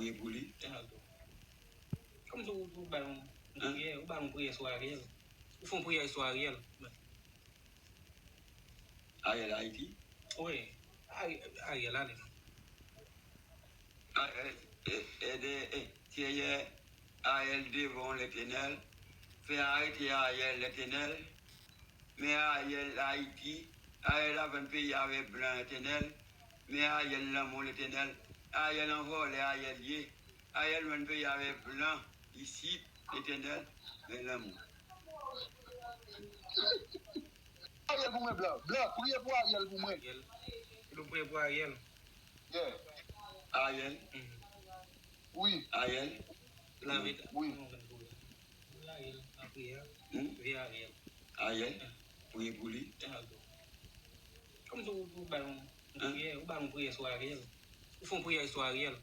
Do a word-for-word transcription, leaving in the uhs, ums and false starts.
Priye pou li. Kòm si ou, ou ba yon, yon priyè, ou ba yon priyè sou Ariel. Ou fè yon priyè sou Ariel. Ariel Ayiti. Wi. Ari- Ariel, ale non. Ariel, e, e, de, e, Seyè, Ariel devan w, Letènèl. Fè arete Ariel, Letènèl. Men Ariel Ayiti. Ariel ap vann peyi a avèk blan, Letènèl. Men Ariel lanmò, Letènèl. Ariel an vòlè, Ariel ye. Ariel vann peyi a avèk blan isit, Letènèl. Men lanmò. Ariel pou mwen, blan. Blan, priye pou Ariel pou mwen. Ariel. Pou nou priye pou Ariel. Yeah. Ariel. Mhm. Wi. Ariel. Lave ta. Wi. Non, men pou Ariel, la priye. Hmm? Vye Ariel. Ariel. Priye pou li. Kòm si ou, ou ba yon, yon priyè, ou ba yon priyè sou Ariel. Ou fè yon priyè sou Ariel.